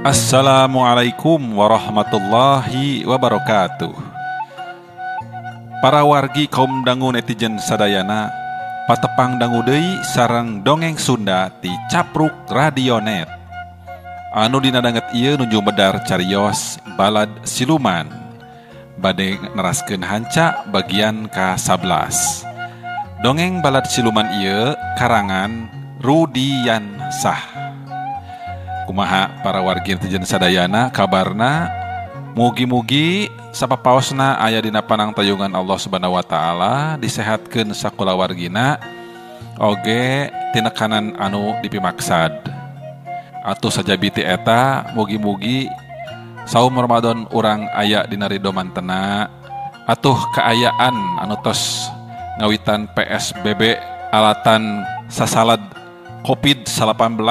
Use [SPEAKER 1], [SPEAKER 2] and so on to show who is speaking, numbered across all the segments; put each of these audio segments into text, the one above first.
[SPEAKER 1] Assalamualaikum warahmatullahi wabarakatuh. Para wargi kaum dangu netizen sadayana, patepang dangu deui sareng dongeng Sunda ti Capruk Radionet. Anu dina danget ieu nuju medar carios balad siluman. Bade neraskeun hanca bagian ka-11. Dongeng balad siluman ieu karangan Rudiansah. Kumaha para wargi netizen sadayana kabarna, mugi-mugi sapapaosna aya dina panangtayungan Allah Subhanahu wa taala, disehatkeun sakulawargina oge tinekanan anu dipimaksad. Atuh sajabi ti eta mugi-mugi saum Ramadan urang aya dina ridho mantena, atuh kaayaan anu tos ngawitan PSBB alatan sasalad COVID-19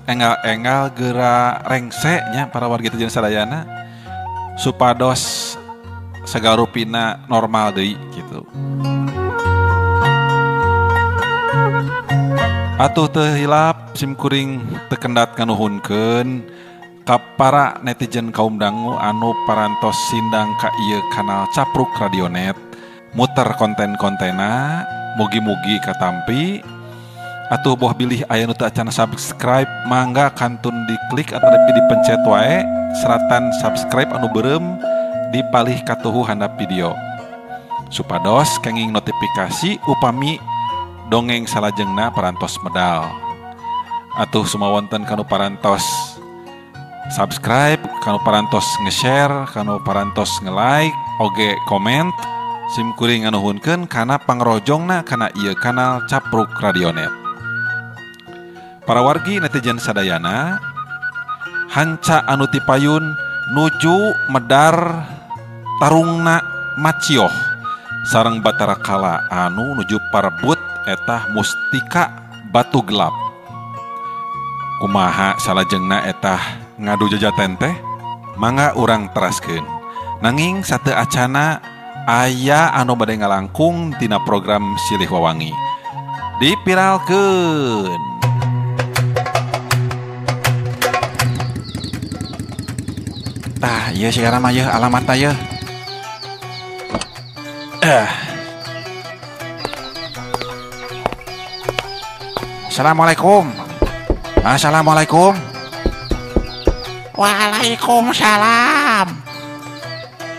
[SPEAKER 1] enggal-enggal gera rengse nya para wargi netizen sadayana supados sagala rupina normal deui gitu. Atuh teu hilap simkuring teu kendat nganuhunkeun ka para netizen kaum dangu anu parantos sindang ka ieu kanal Capruk Radionet muter konten-kontena mugi-mugi katampi. Atuh boh bilih aya nu teu acan subscribe mangga kantun diklik atau dipencet wae seratan subscribe anu beureum di palih katuhu handap video supados kenging notifikasi upami dongeng salajengna parantos medal. Atuh sumawonten kanu parantos subscribe, kanu parantos nge-share, kanu parantos nge-like, oge komen. Simkuring nganuhunkeun kana pangrojongna kana ieu kanal Capruk Radionet. Para wargi netizen sadayana, hanca anu tipayun nuju medar tarungna macioh sareng Batara Kala anu nuju parebut etah mustika batu gelap. Kumaha salajengna etah ngadu jajaten teh? Mangga urang teraskeun. Nanging sateu acana aya anu bade ngalangkung tina program Silih Wawangi. Dipiralkeun. Tah, ieu sigana mah yeuh alamatna yeuh. Assalamualaikum. Assalamualaikum.
[SPEAKER 2] Waalaikumsalam.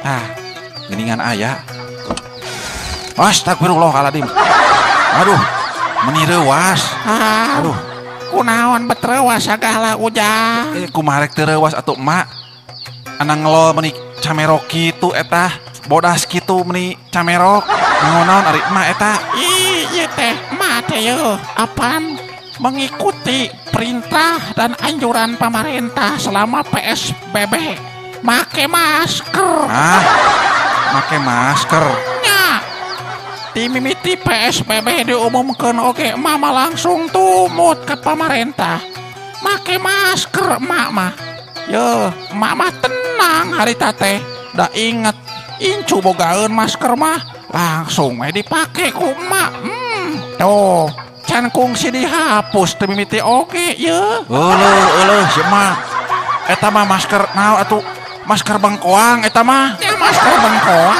[SPEAKER 1] Tah, geuningan aya. Astagfirullahaladzim. Aduh, meni reuwas. Aduh,
[SPEAKER 2] kunaon bet reuwas sagala ujang.
[SPEAKER 1] Kumaha rek teu reuwas atuh emak. Anang ngelol meni camerok kitu eta, bodas kitu meni camerok. Naon-naon ari emak eta?
[SPEAKER 2] Ih, ieu teh emak teh yeuh, apaan mengikuti perintah dan anjuran pemerintah selama PSBB. Make masker.
[SPEAKER 1] Ah, make masker.
[SPEAKER 2] Nya. Dimimiti PSBB diumumkeun oge emak mah langsung tumut ke pemerintah. Make masker emak mah. Yo, emak mah tenang harita teh. Da inget incu bogaeun masker mah langsung we dipake ku emak. Tuh, can kungsi dihapus teu mimiti oge ye.
[SPEAKER 1] Euleuh, euleuh si emak. Eta mah masker naon atuh? Masker bengkoang eta mah.
[SPEAKER 2] Ya masker bengkoang.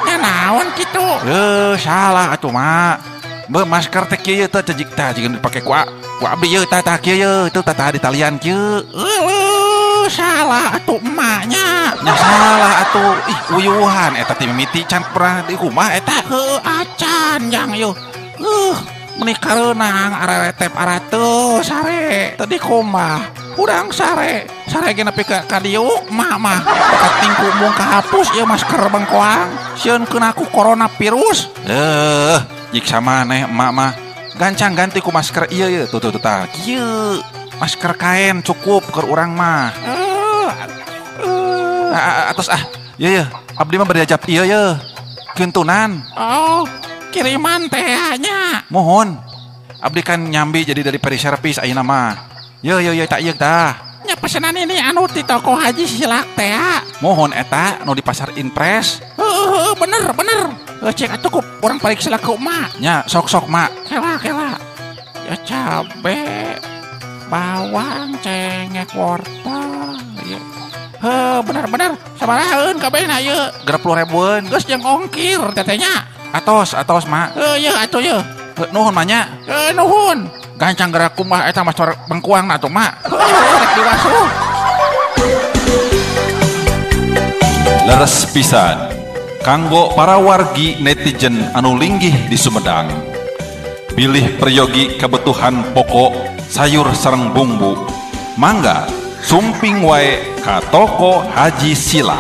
[SPEAKER 2] Nya naon kitu?
[SPEAKER 1] Salah atuh mak. Be masker teh kieu teh cejik tah jiga dipake ku abdi yeuh tah tah kieu yeuh teu tah di talian kieu.
[SPEAKER 2] Euleuh, salah atuh emaknya.
[SPEAKER 1] Nya salah atuh. Ih, uyuhan eta teh mimiti can pernah di kumaha eta.
[SPEAKER 2] Heuh, acan jang yeuh. Meni kareunang areretep arateuh sare teu di kumaha. Urang sare, sare ge nepi ka dieu emak mah. Kating ku mung kahapus ieu masker bengkoang. Sieun keuna ku coronavirus.
[SPEAKER 1] Jik samaneh emak mah. Gancang ganti ku masker ieu yeuh. Tuh tuh tuh tah. Kieu. Masker kain cukup keur urang mah. Atos ah. Ieu yeuh, abdi mah bade ajab ieu yeuh. Keuntunan.
[SPEAKER 2] Oh, kiriman teh nya.
[SPEAKER 1] Mohon. Abdi kan nyambi jadi dari peri servis ayeuna mah. Yeuh yeuh yeuh tak ieu tah.
[SPEAKER 2] Nya pesanan ini anu ti toko Haji Silak teh.
[SPEAKER 1] Mohon eta nu di pasar Inpres.
[SPEAKER 2] Heuh, bener bener. Cek atuh ku urang pariksa ku emak.
[SPEAKER 1] Nya sok-sok mak.
[SPEAKER 2] Kela kela. Ya cabe, bawang, cengek, wortel. ieu. Heuh, bener-bener sabarahaeun kabehna ieu?
[SPEAKER 1] 60 ribuan.
[SPEAKER 2] Geus jeung ongkir teteh nya.
[SPEAKER 1] Atos, atos mak.
[SPEAKER 2] Heuh, ieu atuh ieu.
[SPEAKER 1] Nuhun mah nya.
[SPEAKER 2] Nuhun. Gancang gerak kumaha eta mah sor bengkuang atuh mak. Heuh, rek diwasuh.
[SPEAKER 1] Leres pisan kanggo para wargi netizen anu linggih di Sumedang. Bilih peryogi kebutuhan pokok sayur sareng bumbu. Mangga sumping wae ka toko Haji Sila.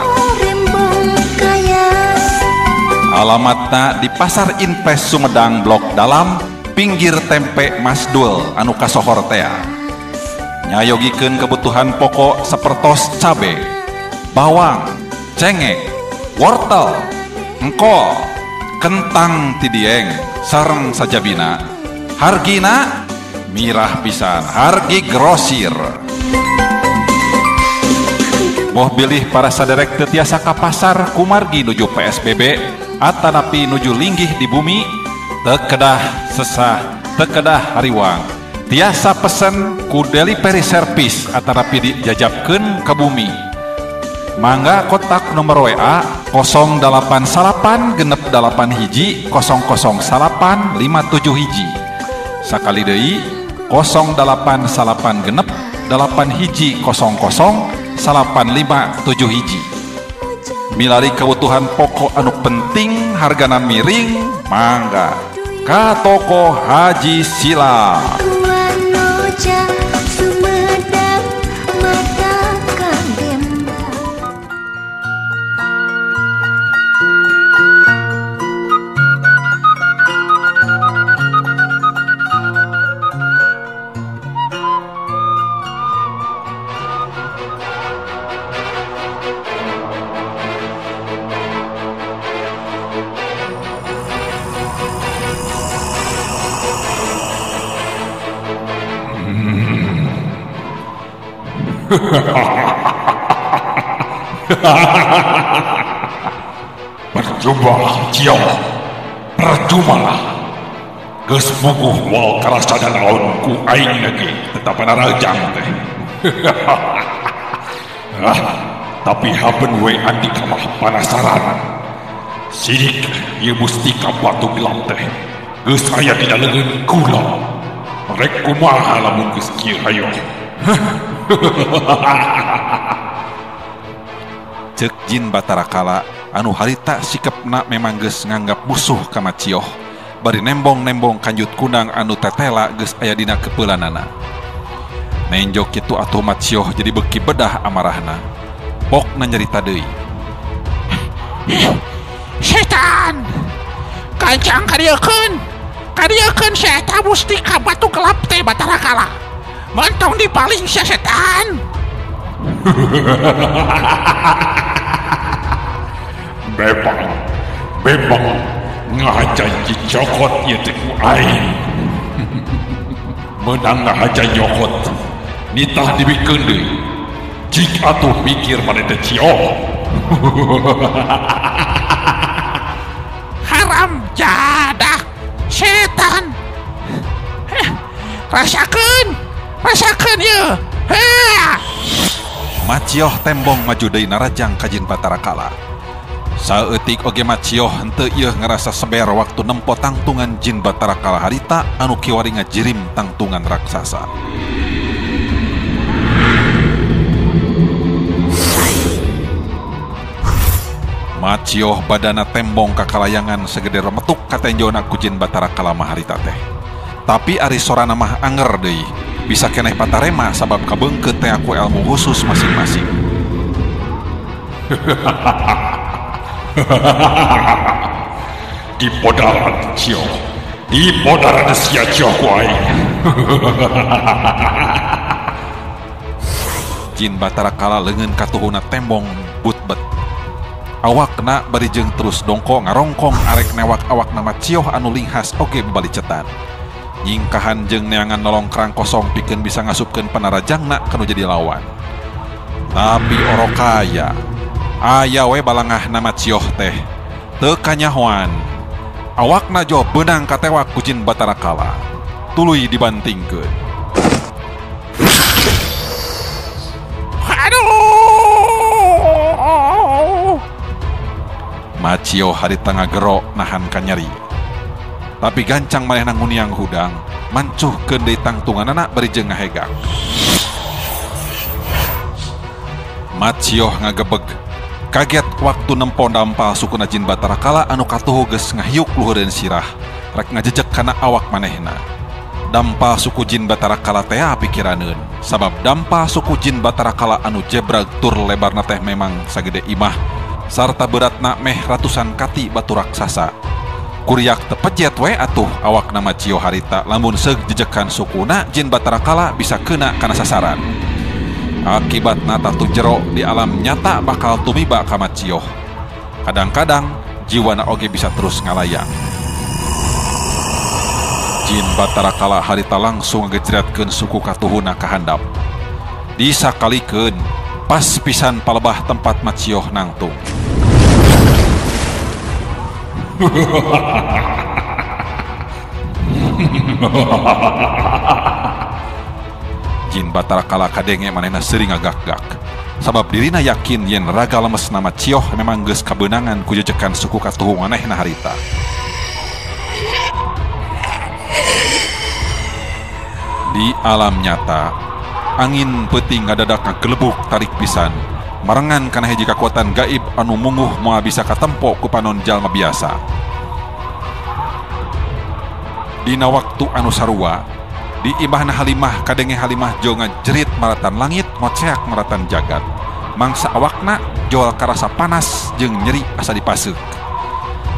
[SPEAKER 1] Alamatna di Pasar Inpres Sumedang Blok Dalam, pinggir tempe Mas Dul anu kasohor tea. Nyayogikeun kebutuhan pokok sapertos cabe, bawang, cengek, wortel, engkol, kentang tidieng, sareng sajabina. Hargina mirah pisan, hargi grosir. Moh bilih para saderek teu tiasa ka pasar kumargi nuju PSBB atanapi nuju linggih di bumi, teu kedah sesah, teu kedah hariwang. Tiasa pesen ku delivery service atanapi dijajabkeun ka bumi. Mangga kontak nomor WA 089 6 81 008 571. Sakali deui 089 6 81 00 8571. Milari kebutuhan pokok anu penting hargana miring, mangga ka toko Haji Sila.
[SPEAKER 3] Percumalah Cio, percumalah. Geus muguh moal karasa naon ku aing lagi tetap narajang teh. Ah, tapi hapen we andika mah panasaran. Sidik ieu mustika batu gelap teh. Geus aya dina leungeun kula. Rek kumaha lamun geus kieu hayo.
[SPEAKER 1] Cek Jin Batara Kala anu harita sikepna memang geus nganggap musuh ka Macioh, bari nembong-nembong kanjut kunang anu tetela geus aya dina kepeulanana. Nenjok kitu atuh Macioh jadi beuki bedah amarahna. Pokna nyarita deui.
[SPEAKER 2] Setan! Kancang kadieukeun! Kadieukeun si eta mustika batu gelap teh Batara Kala. Montong dipaling sia setan.
[SPEAKER 3] Bebang, bebang ngahaja dicokot ieu teh ku aing. Meunang ngahaja nyokot, nitah dibikeun deui. Cik atuh mikir maneh teh Cio.
[SPEAKER 2] Haram jadah setan. Rasakeun, rasakeun ieu.
[SPEAKER 1] Macioh tembong maju deui narajang ka Jin Batara Kala. Saeutik oge Macioh henteu ieu ngerasa seber waktu nempo tangtungan Jin Batara Kala harita anu kiwari ngajirim tangtungan raksasa. Macioh badana tembong kakalayangan segede remetuk katenjona ku Jin Batara Kala mah harita teh. Tapi ari sorana mah anger deui. Bisa keneh patarema sabab kabeungkeut teh aku ilmu khusus masing-masing.
[SPEAKER 3] Di podaran Cio, di podaran sia Cio ku aing.
[SPEAKER 1] Jin Batara Kala leungeun katuhuna tembong butbet. Awakna bari jeung terus dongko ngarongkong arek newak awakna Macioh anu linghas oge babalicetan. Nyingkahan jeung neangan nolong kerang kosong pikeun bisa ngasupkeun panarajangna kanu jadi lawan. Tapi orokaya aya we balangahna Macioh teh teu kanyahoan. Awakna jo beunang katewak ku Jin Batara Kala. Tuluy dibantingkeun.
[SPEAKER 2] Aduh!
[SPEAKER 1] Macio harita ngagero nahan kanyeri. Tapi gancang manehna nguniang hudang, mancuhkeun deui tangtunganana bari jeung ngahegak. Macioh ngagebeg, kaget waktu nempo dampal sukuna jin Batara Kala anu katuhu geus ngahiuk luhureun sirah, rek ngajejek kana awak manehna. Dampal suku jin Batara Kala tea pikiraneun, sabab dampal suku jin Batara Kala anu jebrag tur lebarna teh memang sagede imah, sarta beratna meh ratusan kati batu raksasa. Kuriak tepejet we atuh awakna Macio harita lamun seug jejekan sukuna jin Batara Kala bisa kena kana sasaran. Akibatna tatu jero di alam nyata bakal tumiba ka Macioh. Kadang-kadang jiwana oge bisa terus ngalayang. Jin Batara Kala harita langsung ngagejretkeun suku katuhuna ka handap. Disakalikeun pas pisan palebah tempat Macioh nangtung. Jin Batara Kala kadenge manehna seuring ngagak-gak. Sabab dirina yakin yen raga lemesna Macioh memang geus kabeunangan ku jejekan suku katuhu manehna harita. Di alam nyata, angin peuting ngadadak ngagelebuk tarik pisan, marengan kana hiji kakuatan gaib anu munguh moal bisa katempo ku panon jalma biasa. Dina waktu anu sarua, di imahna Halimah kadenge Halimah jo ngajerit maratan langit ngoceak maratan jagat. Mangsa awakna jol karasa panas jeung nyeri asa dipaseuk.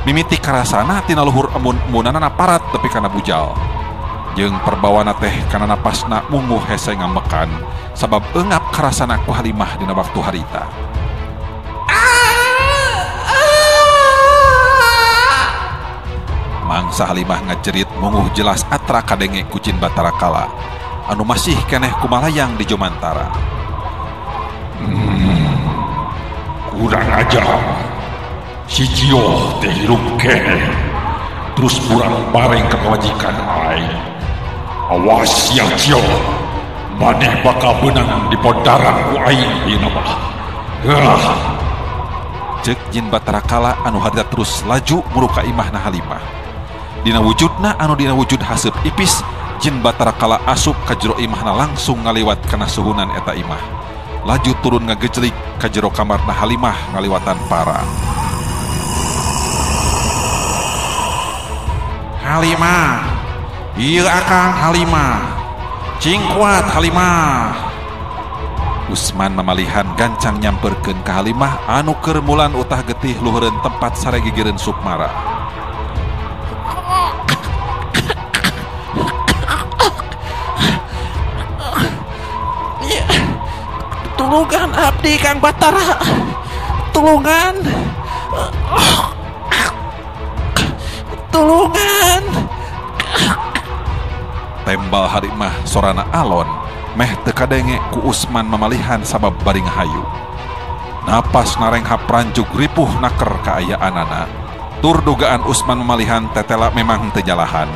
[SPEAKER 1] Mimiti karasana tina luhur embun-embunanana parat tepi kana bujal. Jeung perbawana teh kana napasna munguh hese ngambekan sabab eungap karasana ku Halimah dina waktu harita. Mangsa Halimah ngajerit munguh jelas atra kadenge ku jin Batara Kala anu masih keneh kumalayang di Jomantara.
[SPEAKER 3] Kurang ajar, si Jioh teh hirup keneh, terus kurang bareng ke pamajikan aing. Awas ya Jioh, maneh bakal beunang di pondaran ku aing dina mah.
[SPEAKER 1] Ceuk jin Batara Kala anu harita terus laju muruka imahna Halimah. Dina wujudna anu dina wujud haseup ipis, jin Batara Kala asup ka jero imahna langsung ngaliwat kana suhunan eta imah. Laju turun ngagejlik ka jero kamarna Halimah ngaliwatan para.
[SPEAKER 2] Halimah, ieu akang Halimah. Cing kuat Halimah.
[SPEAKER 1] Usman mamalihan gancang nyamperkeun ka Halimah anu keur mulan utah getih luhureun tempat sare gigireun Sukmara.
[SPEAKER 2] Tulungan abdi Kang Batara, tulungan, tulungan.
[SPEAKER 1] Tembal Halimah sorana alon meh teu kadenge ku Usman mamalihan sabab bari ngahayu. Napas narenghap ranjug ripuh naker kaayaanana. Tur dugaan Usman mamalihan tetela memang teu jalahan.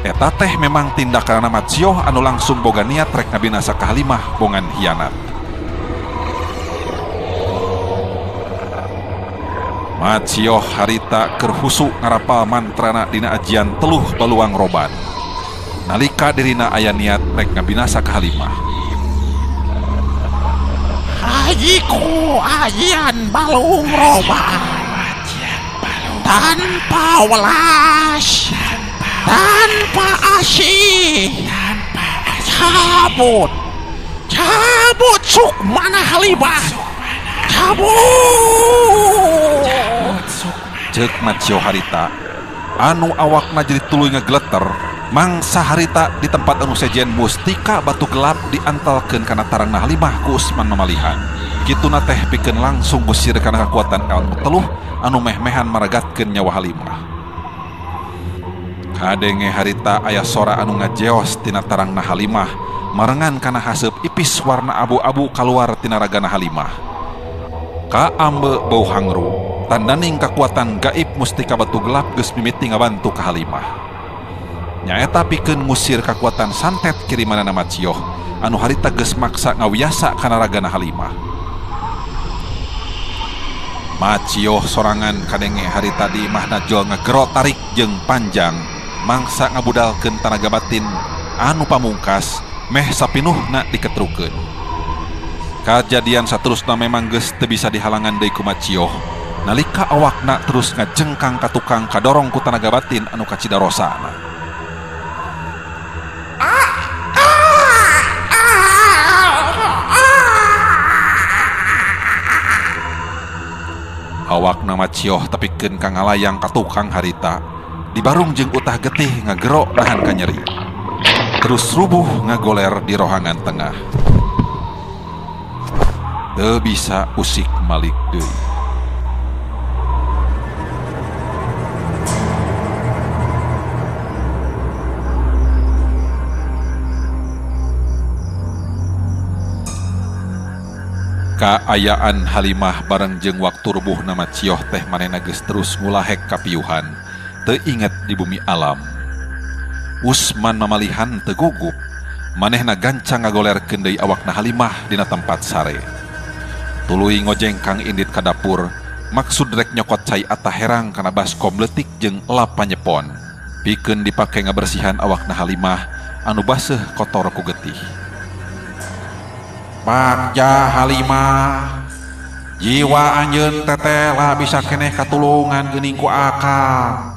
[SPEAKER 1] Eta teh memang tindakanana Macioh anu langsung boga niat rek ngabinasa ka Halimah bongan hianat. Macioh harita keur husu ngarapal mantrana dina ajian teluh baluang roban. Nalika dirina aya niat rek ngabinasa ka Halimah.
[SPEAKER 2] Hajiku ajian balung roban, tanpa welas, tanpa asih, cabut, cabut sukmana Halimah, cabut.
[SPEAKER 1] Ceuk Macioh harita anu awakna jadi tuluy ngageleter. Mangsa harita di tempat anu sejen mustika batu gelap diantalkeun kana tarangna Halimah ku Usman mamalihan. Kituna teh pikeun langsung gusir kana kakuatan ilmu teluh anu meh-mehan maragatkeun nyawa Halimah. Kadenge harita aya sora anu ngajeos tina tarangna Halimah, marengan kana haseup ipis warna abu-abu kaluar tina ragana Halimah. Kaambe bau hangru, tandaning kakuatan gaib mustika batu gelap geus mimiti ngabantu ka Halimah. Nyaeta pikeun ngusir kakuatan santet kirimanana Macioh anu harita geus maksa ngawiasa kana ragana Halimah. Macioh sorangan kadenge hari tadi mahna jual ngegero tarik jeung panjang mangsa ngabudalkeun tanaga batin anu pamungkas meh sapinuhna diketrukeun. Kajadian saterusna memang geus teu bisa dihalangan deui ku Macioh. Nalika awakna terus ngajengkang ka tukang kadorong ku tanaga batin anu kacida rosana. Awakna Macioh tepikeun ka ngalayang ka tukang harita. Dibarung jeung utah getih ngagero nahan ka nyeri. Terus rubuh ngagoler di rohangan tengah. Teu bisa usik malik deui. Kaayaan Halimah bareng jeung waktu rubuhna Macioh teh manehna geus terus ngulahek kapiuhan, teu inget di bumi alam. Usman mamalihan teu gugup, manehna gancang ngagolerkeun deui awakna Halimah dina tempat sare. Tuluy ngojengkang indit ka dapur, maksud rek nyokot cai atah herang kana baskom leutik jeung lap panyepon. Pikeun dipake ngabersihan awakna Halimah anu baseuh kotor ku getih. Bagja Halimah, jiwa anjeun teteh bisa keneh katulungan geuning ku akang.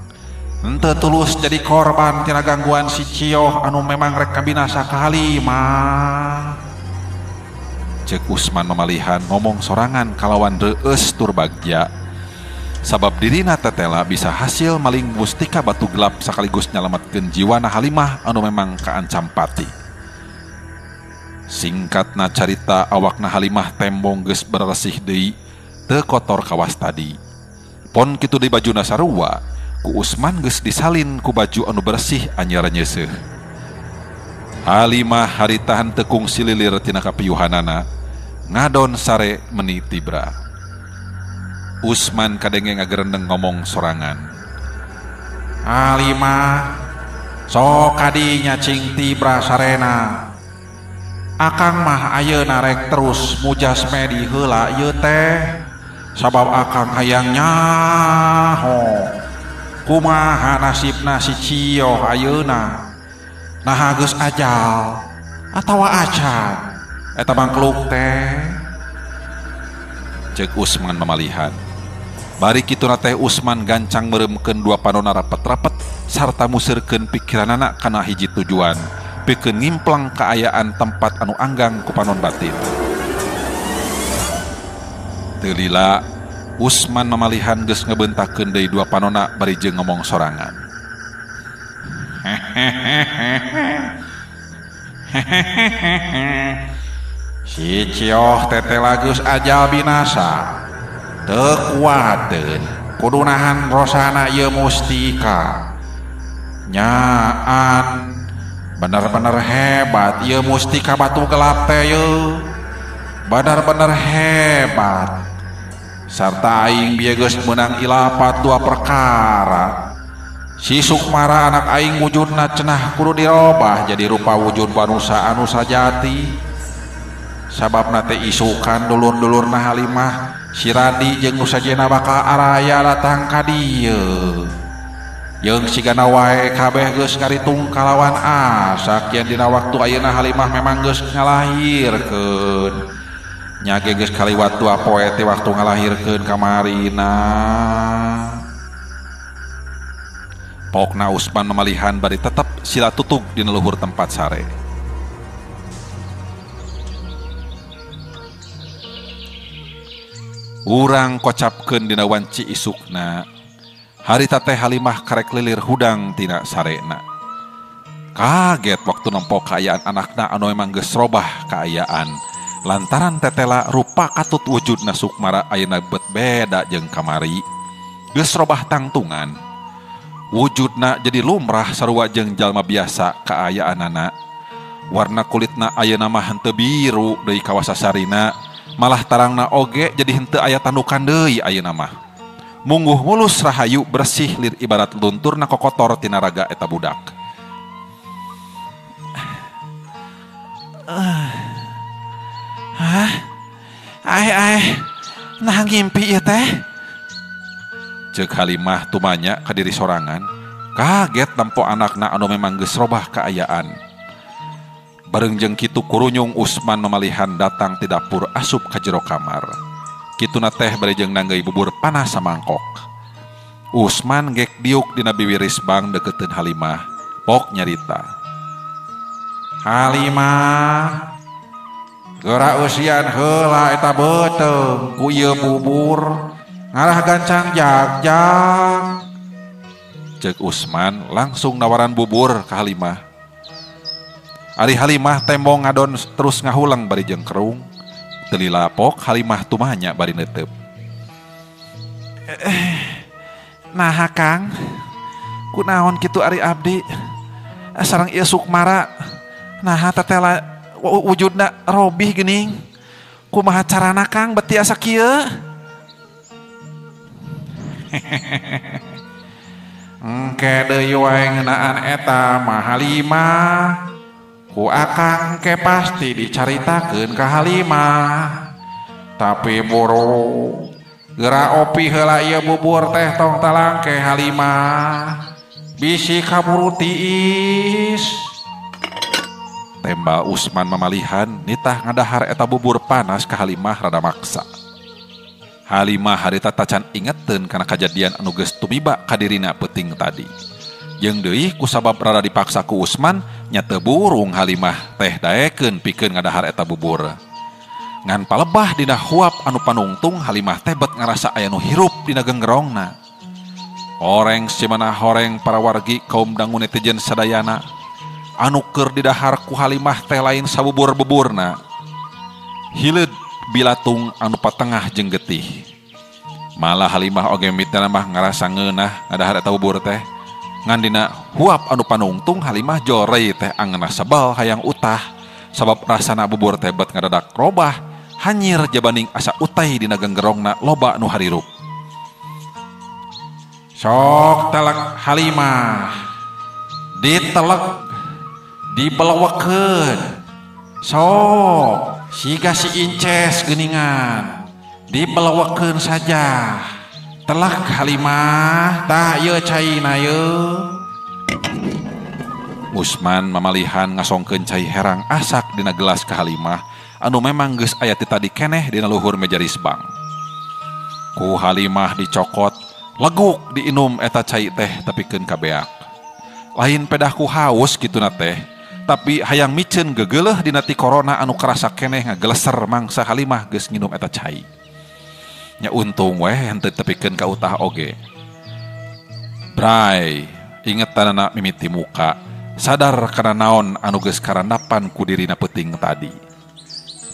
[SPEAKER 1] Henteu tulus jadi korban tina gangguan si Cioh anu memang rek kabinasa ka Halimah. Ceuk Usman mamalihan ngomong sorangan kalawan reueus tur bagja. Sabab dirina tetela bisa hasil maling mustika batu gelap sekaligus nyalametkeun jiwana Halimah anu memang kaancam pati. Singkatna carita awakna Halimah tembong geus beresih deui teu kotor kawas tadi. Pon kitu deui bajuna sarua, ku Usman geus disalin ku baju anu bersih anyar nyeuseuh. Halimah harita henteu kungsi lilir tina kapiuhanana, ngadon sare meni tibra. Usman kadenge ngagerendeng ngomong sorangan. Halimah, sok kadinya cing tibra sarena. Akang mah ayeuna rek terus mujas medi heula ieu teh sabab akang hayang nyaho kumaha nasibna si Cioh ayeuna, naha geus ajal atawa acan eta mangkluk teh. Ceuk Usman mamalihan. Bari kituna teh Usman gancang meureumkeun dua panona rapet-rapet sarta museurkeun pikiranana kana hiji tujuan, pikeun ngimplang kaayaan tempat anu anggang ku panon batin. Teu lila Usman mamalihan geus ngebeuntakeun deui dua panona bari jeung ngomong sorangan. Si Cioh teteh geus ajal binasa. Teu kuateun kudu nahan rosana ieu mustika. Nyaan bener-bener hebat ieu mustika batu gelap teh yeuh. Bener-bener hebat. Sarta aing bieu geus meunang ilapat dua perkara. Si Sukmara anak aing wujudna cenah kudu dirobah jadi rupa wujud manusa anu sajati. Sababna teh isukan dulur-dulurna Halimah si Radi jeung nu sajena bakal araya datang ka dieu. Jeung sigana wae kabeh geus ngaritung kalawan asak yen dina waktu ayeuna Halimah memang geus ngalahirkeun. Nya ge geus kaliwat dua poe teh waktu ngalahirkeun kamarina. Pokna Usman mamalihan bari tetep sila tutug dina luhur tempat sare. Urang kocapkeun dina wanci isukna. Harita teh Halimah karek lilir hudang tina sarena. Kaget waktu nempo kaayaan anakna anu emang geus robah kaayaan. Lantaran tetela rupa katut wujudna Sukmara ayeuna bet beda jeung kamari. Geus robah tangtungan. Wujudna jadi lumrah sarua jeung jalma biasa kaayaanana. Warna kulitna ayeuna mah henteu biru deui kawasa sarina, malah tarangna oge jadi henteu aya tandukan deui ayeuna mah. Mungguh mulus rahayu bersih lir ibarat lunturna kokotor tina raga eta budak. Hah? Ai ai, nah ngimpi ieu teh. Ceuk Halimah tumanya ka diri sorangan, kaget nempo anakna anu memang geus robah kaayaan. Bareng jeung kitu kurunyung Usman mamalihan datang ti dapur asup ka jero kamar. Kituna teh bari jeung nanggeuy bubur panas samangkok. Usman gek diuk dina biwir risbang deketeun Halimah, pok nyarita. Halimah, geura eusian heula eta beuteung ku ieu bubur ngarah gancang jagjag. Ceuk Usman langsung nawaran bubur ka Halimah. Ari Halimah tembong ngadon terus ngahuleng bari jeung kerung. Teu lilapok Halimah tumanya bari neuteup.
[SPEAKER 2] Naha Kang, kunaon kitu ari abdi sareng ieu Sukmara, naha tetela wujudna robih geuning. Kumaha carana Kang beti asa kieu?
[SPEAKER 1] Engke deui wae ngeunaan eta mah Halimah. Ku akang ke pasti dicaritakeun ka Halimah. Tapi buru geura opi heula ieu bubur teh tong talangke Halimah. Bisi kaburu tiis. Tembal Usman mamalihan nitah ngadahar eta bubur panas ka Halimah rada maksa. Halimah harita tacan ingeteun kana kajadian anu geus tumiba ka dirina peuting tadi. Jeung deui kusabab rada dipaksa ku Usman nya teu burung Halimah teh daekeun pikeun ngadahar eta bubur. Ngan palebah dina huap anu panungtung Halimah teh bet ngarasa aya nu hirup dina genggerongna. Horeng simana horeng para wargi kaum dangu netizen sadayana anu keur didahar ku Halimah teh lain sabubur-buburna. Hileud bilatung anu patengah jeung getih. Malah Halimah oge mitna mah ngarasa ngeunah ngadahar eta bubur teh. Ngan dina huap anu panungtung Halimah jorei teh angeunah sebel hayang utah sabab rasana bubur teh bet ngadadak robah hanyir jabaning asa utai dina genggerongna loba nu harirup. Sok telek Halimah, ditelek, dibelewekeun. Sok siga si inces geuningan, dibelewekeun saja. Telek Halimah, tah ieu caina ieu. Usman mamalihan ngasongkeun cai herang asak dina gelas ka Halimah anu memang geus aya ti tadi keneh dina luhur meja risbang. Ku Halimah dicokot, leguk diinum eta cai teh tepikeun ka beak. Lain pedah ku haus kituna teh, tapi hayang miceun gegeuleuh dina ti korona anu karasa keneh ngageleser mangsa Halimah geus nginum eta cai. Nya untung weh henteu tepikeun ka utah oge. Bray, ingetanana mimiti muka, sadar kana naon anu geus karandapan ku dirina peuting tadi.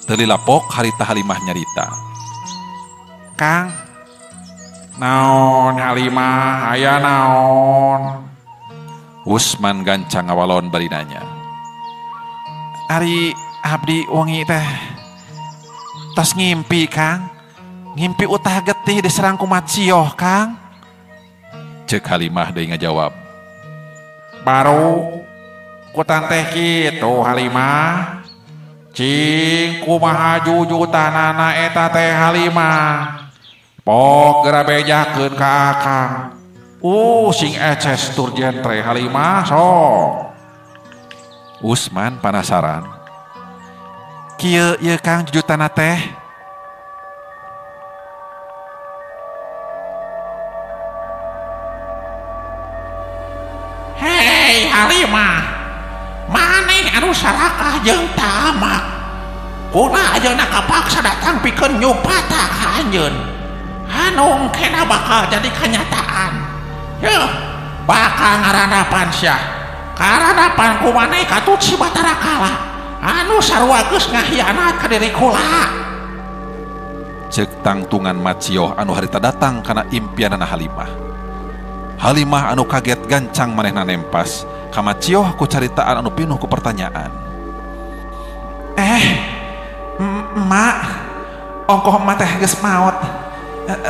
[SPEAKER 1] Teu lilapok harita Halimah nyarita.
[SPEAKER 2] Kang, naon Halimah, aya naon?
[SPEAKER 1] Usman gancang ngawalon bari nanya.
[SPEAKER 2] Ari abdi wengi teh tos ngimpi Kang. Ngimpi utah getih diserang ku Macioh Kang.
[SPEAKER 1] Ceuk Halimah deui ngajawab.
[SPEAKER 2] Baru kutan teh kitu Halimah. Cing kumaha jujutanana eta teh Halimah. Pok geura bejakeun ka akang. Sing eces tur jentre Halimah sok.
[SPEAKER 1] Usman panasaran.
[SPEAKER 2] Kieu ieu Kang jujutana teh.
[SPEAKER 4] Hei Halimah, maneh anu sarakah jeung tamak. Kuna ayeuna kapaksa datang pikeun nyupata ka anjeun. Anu engkena bakal jadi kenyataan. Yeuh, bakal ngarandapan sia. Karandapan ku maneh katut si Batara Kala. Anu sarua geus ngahianat ka diri kula.
[SPEAKER 1] Ceuk tangtungan Macioh anu harita datang kana impianana Halimah. Halimah anu kaget gancang manehna nempas ka Macioh ku caritaan anu pinuh ku pertanyaan.
[SPEAKER 2] Emak, ongkoh emak teh geus maot.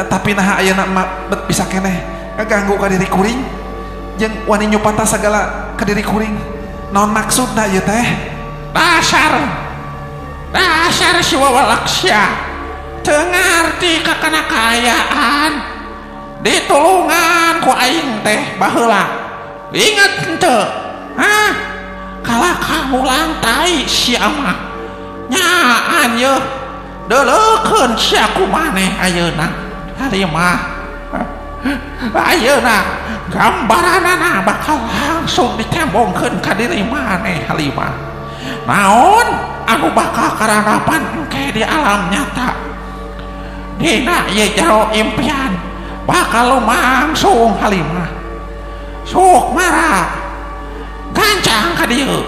[SPEAKER 2] Tapi naha ayeuna emak bet bisa keneh ngaganggu ka diri kuring jeung wani nyupata sagala ka diri kuring. Naon maksudna ieu teh?
[SPEAKER 4] Dasar si wawalaksia. Teu ngarti ka kana kaayaan. Ditulungan ku aing teh baheula. Ingat henteu? Hah? Kalakah mulang tai sia mah. Nyaan yeuh. Deuleukeun sia ku maneh ayeuna. Halimah. Ayeuna gambaranana bakal langsung ditembongkeun ka diri maneh Halimah. Naon anu bakal karanapan engke di alam nyata. Dina ieu jero impian bakal lumangsung Halimah. Sukmara gancang ka dieu.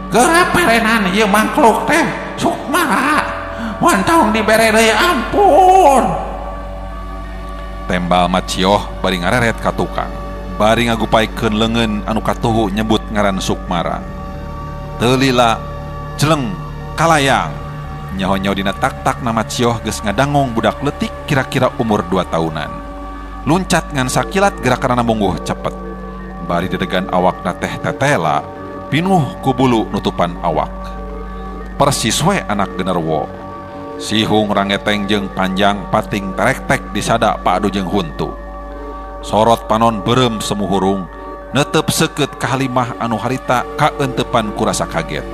[SPEAKER 4] Geura perenan ieu mangkluk teh Sukmara. Montong dibere deui ampun.
[SPEAKER 1] Tembal Macioh bari ngareret ka tukang. Bari ngagupaikeun leungeun anu katuhu nyebut ngaran Sukmara. Teu lila jeleng kalayang. Nyaho-nyaho dina tak-tak na Macioh geus ngadangung budak leutik kira-kira umur 2 tahunan. Luncat ngan sakilat gerakanana mungguh cepet. Bari dedegan awakna teh tetela, pinuh ku bulu nutupan awak. Persis we anak genderwo. Sihung rangeteng jeung panjang pating terektek disada padu jeung huntu. Sorot panon berem semu hurung, netep seukeut ka Halimah anu harita kaentepan ku rasa kaget.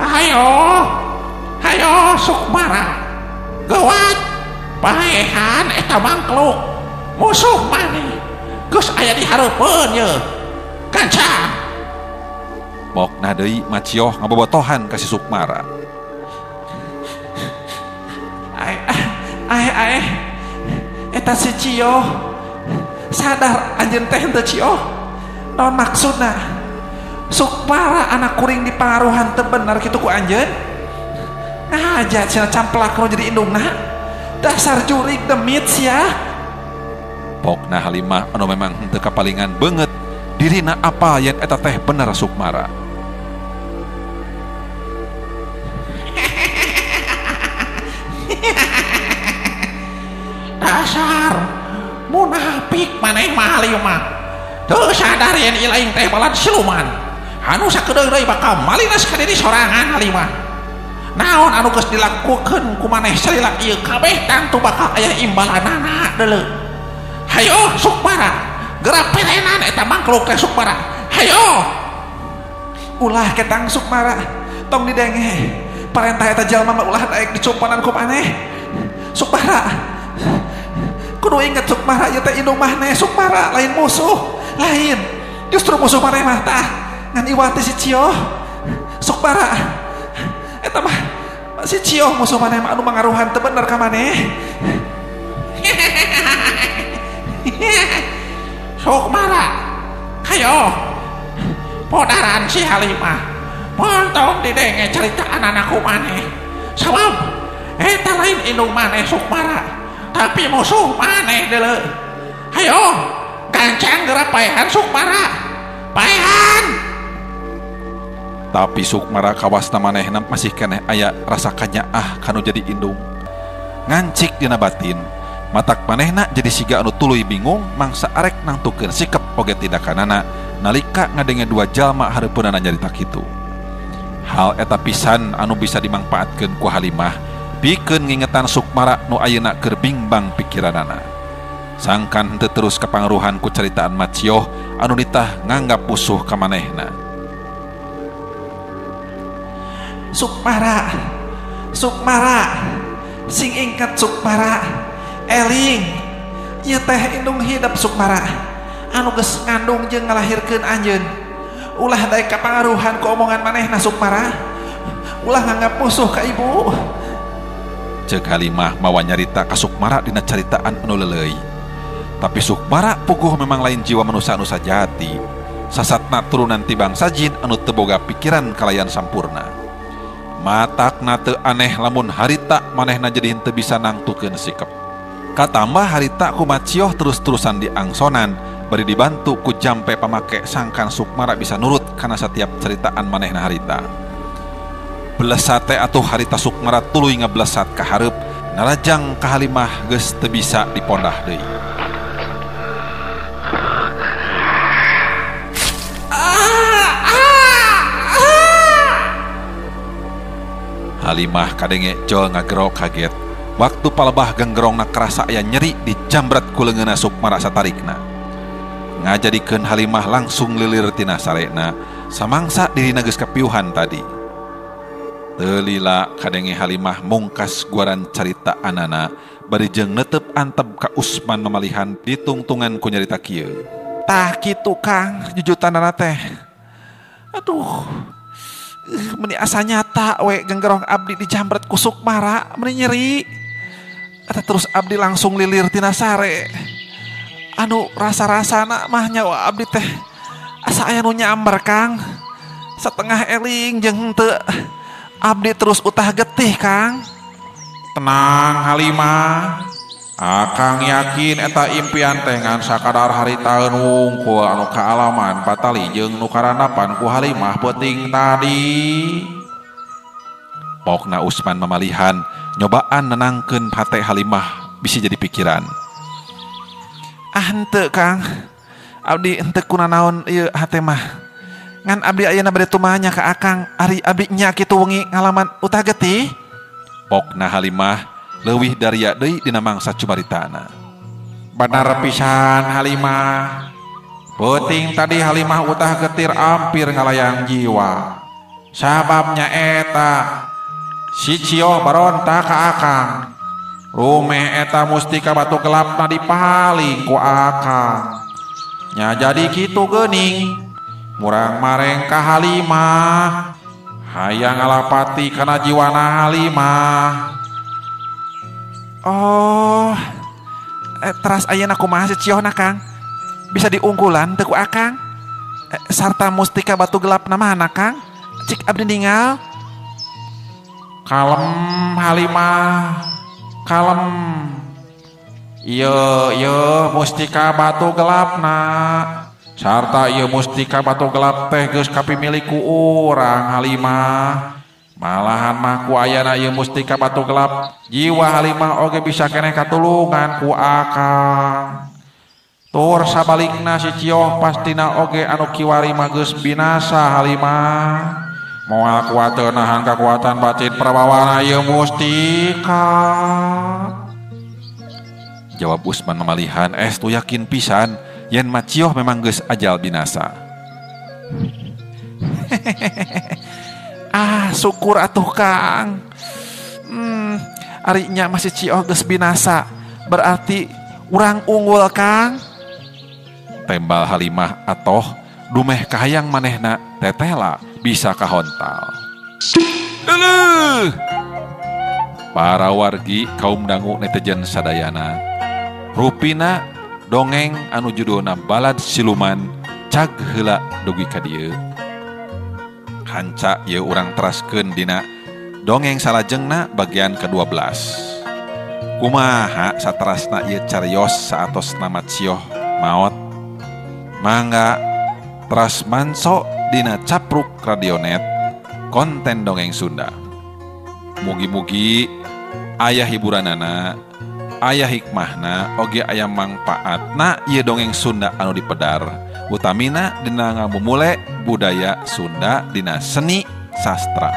[SPEAKER 4] Hayo, hayo Sukmara, geuwat, paehan eta mangkluk, musuh maneh, geus aya di hareupeun yeuh, gancang.
[SPEAKER 1] Mokna deui Macioh ngabobotohan ka si Sukmara.
[SPEAKER 2] Ae ae, eta si Cio, sadar anjeun teh henteu Cio, naon maksudna? Sukmara anak kuring dipangaruhan teu bener kitu ku anjeun? Ngaja cenah camplak nu jadi indungna. Dasar jurig demit sia.
[SPEAKER 1] Pokna Halimah anu memang henteu kapalingan beungeut dirina apa yen eta teh bener Sukmara.
[SPEAKER 4] Dasar munafik maneh mah Halimah. Teu sadar yen ilaing teh balad siluman. Anu sakedeung deui bakal malinas ka diri sorangan Halimah. Naon anu geus dilakukeun ku maneh salila ieu kabeh tangtu bakal aya imbalanana deuleu. Hayo Sukmara, geura perenan eta mangkluk teh Sukmara. Hayo.
[SPEAKER 2] Ulah ketang Sukmara, tong didenge. Parentah eta jalma mah ulah daek dicumpanan ku maneh. Sukmara. Kudu inget Sukmara ieu teh indung maneh Sukmara, lain musuh, lain. Justru musuh maneh mah tah ngan iwati si Cio. Sukmara. Eta mah si Cio musuh maneh mah anu mangaruhan teu bener ka maneh.
[SPEAKER 4] Sukmara, hayo. Podaran si Halimah. Montong didenge ceritaan anakku maneh. Sabab eta lain indung maneh Sukmara, tapi musuh maneh deuleu. Hayo, gancang geura paehan Sukmara. Paehan.
[SPEAKER 1] Tapi Sukmara kawasna manehna masih keneh aya rasa kanyaah kanu jadi indung. Ngancik dina batin, matak manehna jadi siga anu tuluy bingung mangsa arek nangtukeun sikep oge tindakanana nalika ngadenge dua jalma hareupeunana nyarita kitu. Hal eta pisan anu bisa dimangpaatkeun ku Halimah pikeun ngingetan Sukmara nu ayeuna keur bingbang pikiranana. Sangkan henteu terus kapangaruhan ku caritaan Macioh anu nitah nganggap musuh ka manehna.
[SPEAKER 2] Sukmara, Sukmara, sing ingkat Sukmara, eling, ieu teh indung hidep Sukmara, anu geus ngandung jeung ngalahirkeun anjeun. Ulah daek kapangaruhan ku omongan manehna Sukmara, ulah nganggap musuh ka ibu.
[SPEAKER 1] Ceuk Halimah mawa nyarita ka Sukmara dina caritaan anu leuleuy. Tapi Sukmara puguh memang lain jiwa manusia anu sajati. Sasatna turunan ti bangsa jin anu teu boga pikiran kalayan sampurna. Matakna teu aneh lamun harita manehna jadi henteu bisa nangtukeun sikep. Katambah harita ku Macioh terus-terusan diangsonan bari dibantu ku jampe pamake sangkan Sukmara bisa nurut kana setiap ceritaan manehna harita. Belesate atuh harita Sukmara tuluy ngablesat ka hareup narajang ka Halimah geus teu bisa dipondah deui. Halimah kadenge jol ngagero kaget. Waktu palebah genggerongna kerasa aya nyeri dijambret ku leungeunna Sukmara satarikna. Ngajadikeun Halimah langsung lilir tina sarena samangsa dirina geus kapiuhan tadi. Teu lila kadenge Halimah mungkas guaran carita anana bari jeung neuteup antep ka Usman mamalihan ditungtungan ku nyarita kieu. Tah kitu Kang jujutanana teh. Aduh, meni asa nyata we genggerong abdi dijambret ku Sukmara meni nyeri. Eta terus abdi langsung lilir tina sare. Anu rasa-rasana mah nyawa abdi teh asa aya nu nyamber Kang. Setengah eling jeung henteu. Abdi terus utah getih Kang.
[SPEAKER 2] Tenang Halimah, Akang yakin eta impian teh ngan sakadar haritaeun wungkul anu kaalaman patali jeung nu karandapan ku Halimah peuting tadi.
[SPEAKER 1] Pokna Usman mamalihan nyobaan nenangkeun hate Halimah bisi jadi pikiran. Ah henteu Kang, abdi henteu kunanaon ieu hate mah. Ngan abdi ayeuna bade tumanya ka Akang, ari abdi nya kitu wengi ngalaman utah getih. Pokna Halimah leuwih daria deui dina mangsa cumaritana.
[SPEAKER 2] Benar pisan Halimah. Peuting tadi Halimah utah getir ampir ngalayang jiwa. Sababnya eta si Cioh baronta ka Akang. Rumeh eta mustika batu gelapna dipaling ku Akang. Nya jadi kitu geuning. Murang mareng ka Halimah. Hayang ngalapati kana jiwana Halimah.
[SPEAKER 1] Oh, teras ayeuna kumaha si Ciohna Kang? Bisa diunggulan teu ku Akang? Sarta mustika batu gelapna mana Kang? Cik abdi ningal.
[SPEAKER 2] Kalem Halimah, kalem. Ieu ieu mustika batu gelapna. Sarta ieu mustika batu gelap teh geus kapimilik ku urang Halimah. Malahan mah ku ayana ieu mustika batu gelap, jiwa Halimah oge bisa keneh katulungan ku Akang. Tur sabalikna si Cioh pastina oge anu kiwari mah geus binasa Halimah. Moal kuat teu nahan kakuatan batin prabawana ieu mustika.
[SPEAKER 1] Jawab Usman mamalihan estu yakin pisan yen Macioh memang geus ajal binasa. Ah syukur atuh Kang. Ari nya masih Cioh geus binasa, berarti urang unggul Kang. Tembal Halimah atoh dumeh kahayang manehna tetela bisa kahontal. Euleuh. Para wargi kaum dangu netizen sadayana. Rupina dongeng anu judulna Balad Siluman cag heula dugi ka dieu. Hanca ieu urang teraskeun dina dongeng salajengna bagian ke-12. Kumaha saterasna ieu carios saatos nama Cioh maot? Mangga teras manso dina Capruk Radionet konten dongeng Sunda. Mugi-mugi aya hiburanana, aya hikmahna, oge aya mangpaatna ieu dongeng Sunda anu dipedar. Utamina dina ngamumule budaya Sunda dina seni sastra.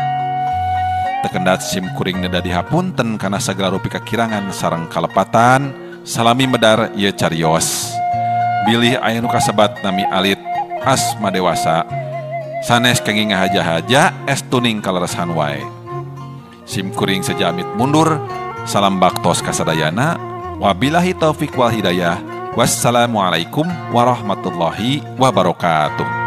[SPEAKER 1] Tekendat sim kuring neda dihapunten kana sagala rupi kakirangan sareng kalepatan. Salami medar ieu carios. Bilih aya nu kasebat nami alit asma dewasa sanes kenging ngahaja-haja estuning kaleresan wae. Sim kuring sejamit mundur. Salam baktos kasadayana. Wabillahi taufik wal hidayah. Wassalamualaikum warahmatullahi wabarakatuh.